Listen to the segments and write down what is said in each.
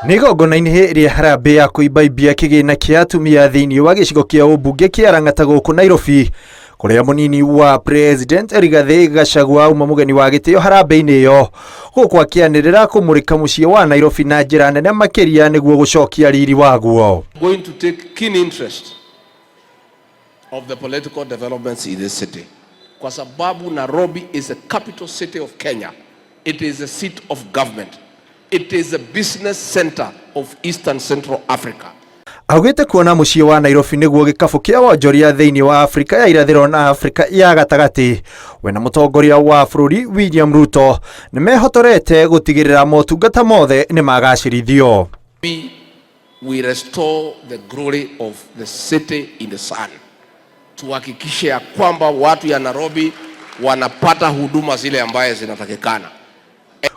Nĩ igongona-inĩ rĩa harambee ya kũimbaimbia kĩgĩna kĩa atumia thĩinĩ wa gĩcigo kĩa ũmbunge kĩa Lang'ata gũkũ Nairobi, kũrĩa mũnini wa President Rigathĩ Gachagua auma mũgeni wa gĩtĩo harambee-inĩ ĩyo, gũkũ akĩanĩrĩra kũmũrĩka mũciĩ wa Nairobi na njĩra nene makĩria nĩguo gũcokia riri waguo. Going to take keen interest of the political developments in this city, kwa sababu Nairobi is the capital city of Kenya. It is the seat of government. It is the business center of Eastern Central Africa. Augĩte kuona mũciĩ wa Nairobi nĩguo gĩkabũ kĩa wonjoria thĩinĩ wa Afrika ya irathĩro na Afrika ya gatagatĩ, we na mũtongoria wa bũrũri William Ruto nĩ mehotorete gũtigĩrĩra motungata mothe nĩ magacĩrithio. We restore the glory of the city in the sun. Tuhakikishe ya kwamba watu ya Nairobi wanapata huduma zile ambaye zinatakikana.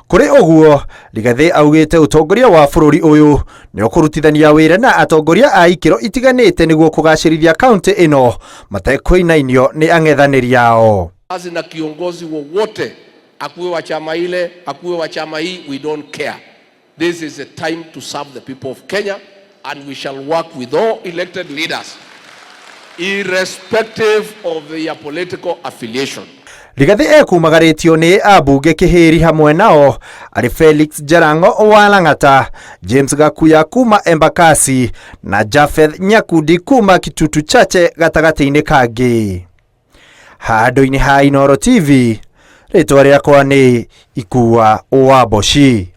Kũrĩ ũguo, Rigathĩ augĩte ũtongoria wa bũrũri ũyũ nĩ ũkũrutithania wĩra na atongoria a ikĩro itiganĩte nĩguo kũgacĩrithia kaunti ĩno matekũinainio nĩ ang'ethanĩri ao. Kazi na kiongozi wowote, akuwe wa chama ile, akuwe wa chama hii, we don't care. This is a time to serve the people of Kenya, and we shall work with all elected leaders irrespective of their political affiliation. Rigathĩ ekumagarĩtio nĩ ambunge kĩhĩri hamwe nao arĩ Felix Jalango wa Lang'ata, James Gakuya kuma Embakasi na Japheth Nyakundi kuma Kitutu Chache gatagatĩ-inĩ kangĩ. Handũ-inĩ ha Inooro TV, rĩtwa rĩakwa nĩ Ikua wa Mboci.